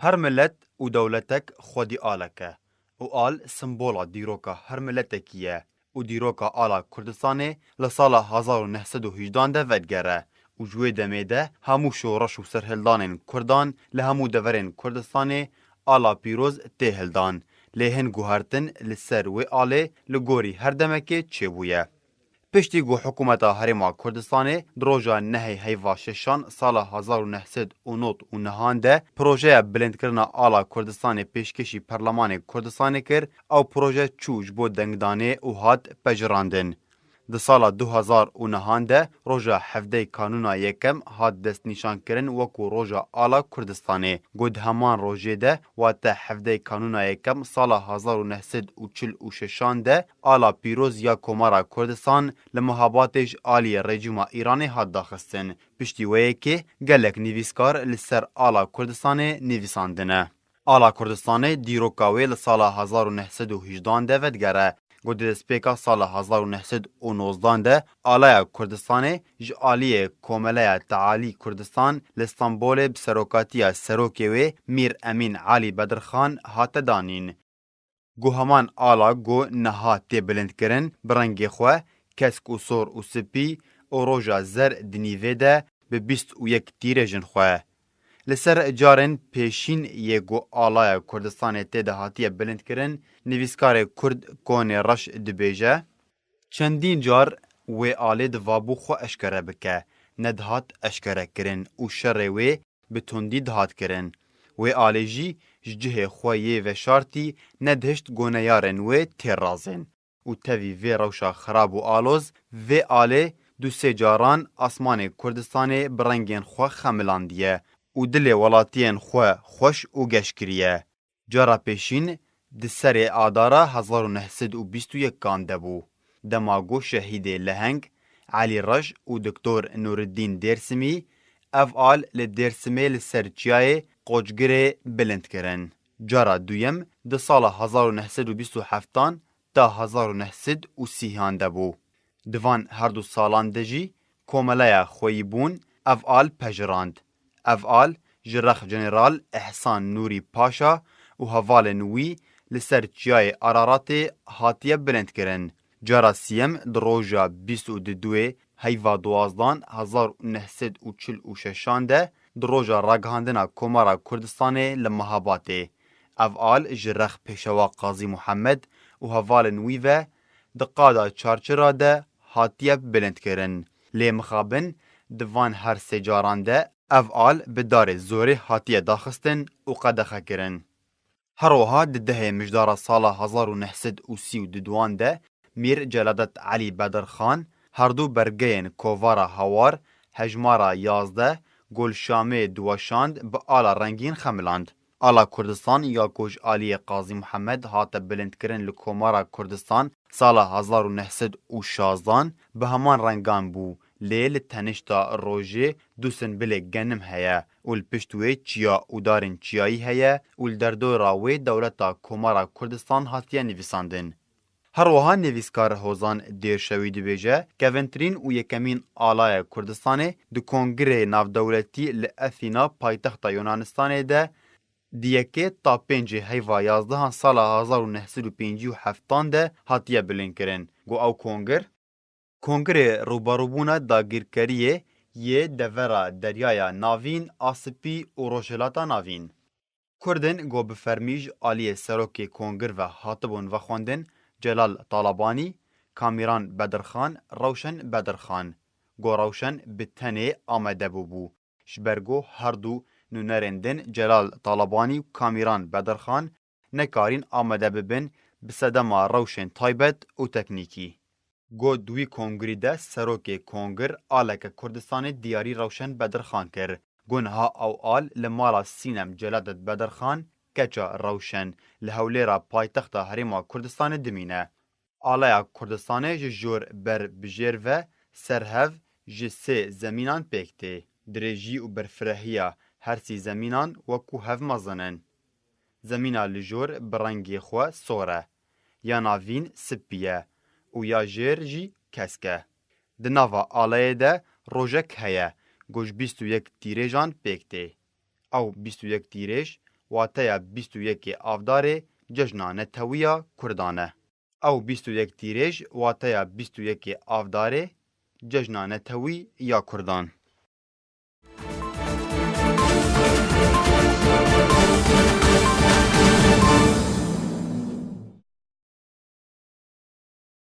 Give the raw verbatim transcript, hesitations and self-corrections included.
Her milet û dewletek xwedî alek e û al simbola dîroka her miletekî ye û dîroka ala Kurdistanê li sala hezar û neh sed û hejdan de vedigere û ji wê demê de hemû şoreş û serhildanên Kurdan li hemû deverên Kurdistanê ala pîroz tê hildan, lê hin guhertin li ser wê alê li gorî her demekê çêbûye. Piştî ku hikûmeta Herêma Kurdistanê di roja nehê heyva şeşan sala hezar û neh sed û nod û nehan de projeya bilindkirina ala Kurdistanê pêşkêşî Perlemanê Kurdistanê kir, ew proje çû ji bo dengdanê û hat pejirandin. Di sala du hezar û nehan de roja hevdeyê Kanûna Yekem hat destnîşankirin wekû roja ala Kurdistanê. Ku di heman rojê de, wate hevdeyê Kanûna Yekem sala hezar û neh sed û çil û şeşan de ala pîroz ya Komara Kurdistan li Mehabatê ji aliyê rejîma Îranê hat daxistin. Piştî wê yekê gelek nivîskar li ser ala Kurdistanê nivîsandine. Ala Kurdistanê dîroka wê li sala hezar û neh sed û hejdan de vedigere. Ku di destpêka sala hezar û neh sed û nozdan de alaya Kurdistanê ji aliyê Komeleya Tealî Kurdistan li Stenbolê bi serokatiya serokê wê Mîr Emîn Elî Bedirxan hate danîn. Ku heman ala ku niha tê bilindkirin bi rengê xwe, kesk û sor û spî û roja zer di nîvê de bi bîst û yek tîrêjin xwe. Li ser carên pêşîn yê ku alaya Kurdistanê tê de hatiye bilindkirin, nivîskarê Kurd Konê Reş dibêje, çendîn car wê alê divabû xwe eşkere bike, nedihat eşkerekirin û şerê wê bi tundî dihat kirin. Wê alê jî ji cihê xwe yê veşartî nedihişt ku neyarên wê têrazên. Û tevî vê rewşa xirab û aloz, vê alê du sê caran asmanê Kurdistanê bi rengên xwe xemilandiye û dilê welatiyên xwe xweş û geş kiriye. Cara pêşîn di serê Adara hezar û neh sed û bîst û yekan de bû, dema ku şehîdê leheng Elî Reş û Doktor Nûreddîn Dêrsimî ev al li Dêrsimê li ser çiyayê Qoçgirê bilind kirin. Cara duyem di sala hezar û neh sed û bîst û heftan ta hezar û neh sed û sîhan de bû. Di van her du salan de jî Komeleya Xweyîbûn ev al pejirand. Ev al ji rex General Ehsan Nûrî Paşa û hevalên wî li ser çiyayê Araratê hatiye bilindkirin. Cara siyem di roja bîst û duê heyva duwazdan hezar û neh sed û çil û şeşan de di roja ragihandina Komara Kurdistanê li Mehabatê. Ev al ji rex Pêşewa Qazî Muhammed û hevalên wî ve di qada çarçira de hatiye bilindkirin. Lê mixabin di van her sê caran de ev al bi darê zorê hatiye daxistin û qedexekirin. Her wiha di dehê mijdara sala hezar û neh sed û sî û duan de Mîr Celadet Elî Bedirxan her du bergeyên Kovara Hawar, hejmara yazdeh, Gulşamê diweşand, bi ala rengîn xemiland. Ala Kurdistan ya ku ji aliyê Qazî Muhammed hate bilindkirin li Komara Kurdistan sala hezar û neh sed û şazdan bi heman rengan bû, lê li tenişta rojê du sinbilê genim heye û li pişt wê çiya û darên çiyayî heye û li derdora wê dewleta Komara Kurdistan hatiye nivîsandin. Her wiha nivîskar Hozan Dêrşewî dibêje, kevintirîn û yekemîn alaya Kurdistanê di kongirê navdewletî li Athîna, paytexta Yunanistanê de di yekê ta pêncê heyva yazdehan sala hezar û neh sed û pêncî û heftan de hatiye bilindkirin. Got ew kongir, Kongirê Rûberûbûna Dagîrkeriyê yê Devera Deryaya Navîn a Spî û Rojhilata Navîn. Kurdên ku bi fermî ji aliyê serokê kongir ve hatibûn vexwendin, Celal Talabanî, Kamîran Bedirxan, Rewşen Bedirxan. Ku Rewşen bi tenê amade bûbû, ji ber ku her du nûnerên din Celal Talabanî û Kamîran Bedirxan nekarîn amade bibin bi sedema rewşên taybet û teknîkî. Got di wî kongirî de serokê kongir aleke Kurdistanê diyarî Rewşen Bedirxan kir. Got niha ew al li mala Sînem Celadet Bedirxan, keça Rewşen, li Hewlêra paytexta Herêma Kurdistanê dimîne. Alaya Kurdistanê ji jor ber bi jêr ve ser hev ji sê zemînan pêk tê. Dirêjî û berfirehiya her sî zemînan wekû hev mezin in. Zemîna li jor bi rengê xwe sor e, ya navîn spî ye û ya jêr jî kesk e. Di nava aleyê de rojek heye ku ji bîst û yek tîrêjan pêk tê. Ew bîst û yek tîrêj Wateya bîst û yekê Avdarê cejna netewî ya Kurdan e. Ew bîst û yek Tîrêj wateya bîst û yekê Avdarê cejna netewî ya Kurdan.